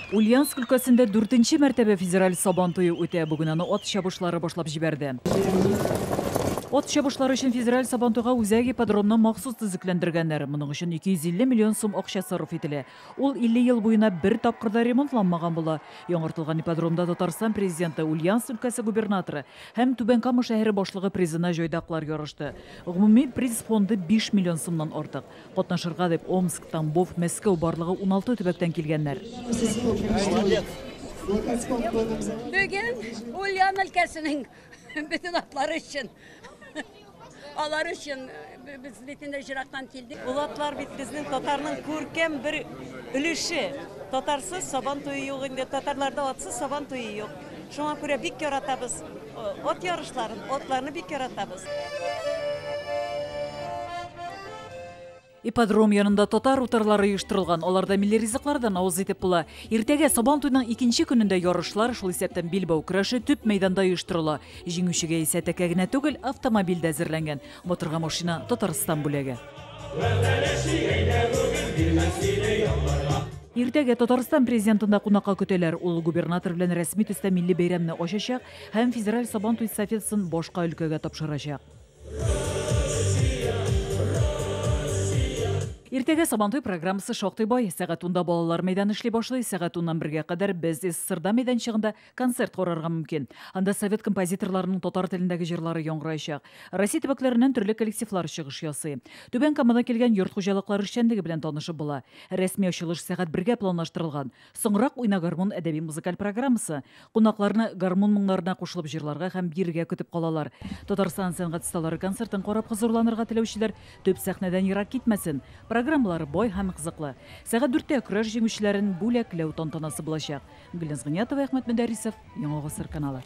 Ульяновск өлкәсендә дүртенче мәртәбә федераль Сабан туе үтә. Бүген аны ат чабышлары башлап җибәрде. Ат чабышлары өчен федераль Сабантуйга үзәк ипподромны махсус төзекләндергәннәр. Моның өчен 250 миллион сум акча сарыф ителә. Ул 50 ел буена бер тапкыр да ремонтланмаган була. Яңартылган ипподромда Татарстан Президенты, Ульяновск өлкәсе губернаторы һәм Түбән Кама шәһәре башлыгы призына җайдаклар ярышты. Гомуми приз фонды 5 миллион сумнан артык. Катнашырга дип Омск, Тамбов, Мәскәү, барлыгы 16 төбәктән килгәннәр. Бүген Ульян өлкәсенең бөтен атлары өчен, алар өчен без бит инде җырактан килдек. Ул атлар бит безнең татарның күркәм бер өлеше. Татарсыз Сабан туе юк инде, татарларда атсыз Сабан туе юк. Шуңа күрә бик яратабыз ат ярышларын, атларны бик яратабыз. Ипподром янында татар утарлары оештырылган. Аларда милли ризыклардан авыз итеп була. Иртәгә Сабан туйның икенче көнендә ярышлар, шул исәптән билбау көрәше төп мәйданда оештырыла. Җиңүчегә исә тәкә генә түгел, автомобиль дә әзерләнгән. Батырга машина Татарстан бүләге. Иртәгә Татарстан президентын да кунакка көтәләр. Ул губернатор белән рәсми төстә милли бәйрәмне ачачак һәм федераль Сабан туй эстафетасын башка өлкәгә тапшырачак. Иртәгә Сабантуй программасы шактый бай. Сәгать унда балалар мәйданы эшли башлый. Сәгать уннан бергә кадәр без СССРда мәйданчыгында концерт карарга мөмкин. Анда совет композиторларының татар телендәге җырлары яңгыраячак. Россия төбәкләреннән төрле коллективлар чыгыш ясый. Түбән Камадан килгән йорт хуҗалыклары эшчәнлеге белән танышып була. Рәсми ачылыш сәгать бергә планлаштырылган. Соңрак Уйна гармун әдәби-музыкаль программасы. Кунакларны гармун моңнарына кушылып җырларга һәм биергә көтеп калалар. Татарстан сәнгать осталары концертын карап хозурланырга теләүчеләр төп сәхнәдән ерак китмәсен. Программалары бай һәм кызыклы. Сәгать дүрттә көрәш җиңүчеләрен бүләкләү тантанасы булачак. Гөлназ Гыйниятова, Әхмәт Мөдәррисов, Яңа Гасыр каналы.